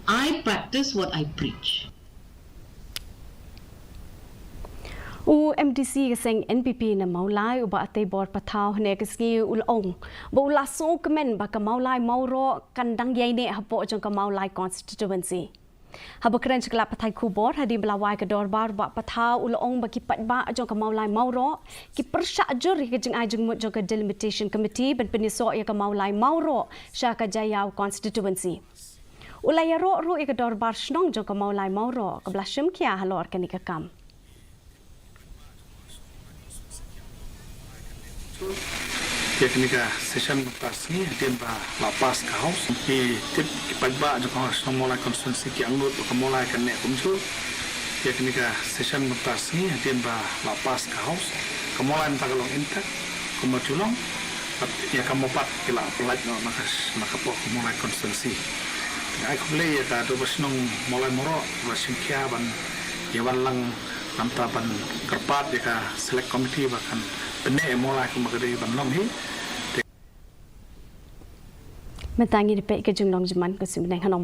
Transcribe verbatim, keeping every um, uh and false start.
I practice what I preach. U MDC ka seng NPP na Mawlai, u Bah Teibor Pathaw, hynne ka sngi u la ong ba u la sngewkmen ba ka Mawlai Mawroh kan dang ïaineh hapoh jong ka Mawlai constituency. Haba kren sha ki lad pathai khubor hadien ba la wai ka dorbar, u Bah Pathaw u la ong ba ki paidbah jong ka Mawlai Mawroh ki pyrshah jur ïa ka jingai jingmut jong ka Delimitation Committee ban pynïasoh ïa ka Mawlai Mawroh sha ka Jaïaw constituency. U la ïaroh ruh ïa ka dorbar shnong jong ka Mawlai Mawroh kaba la shim khia halor kane ka kam. Ïa kane ka session mynta sngi hadien ba la pass ka House, ngi tip ki paidbah jong ka shnong Mawlai constituency ki angnud ba ka Mawlai kan neh kumjuh. Ïa kane ka session mynta sngi hadien ba la pass ka House, ka Mawlai mynta ka long intact kumba ju long. Bad ïa ka Mawpat ki la pyllait noh na ka, na ka pok ka Mawlai constituency. Nga ai khublei ïa ka dorbar shnong Mawlai Mawroh ba shim khia ban ïa wan lang namar ban kyrpad ïa ka select committee ba kan pynneh ïa Mawlai kumba ka dei ban long hi. Mynta ngin ïa peit ka jinglong jingman ka suiñ bneng ha Nong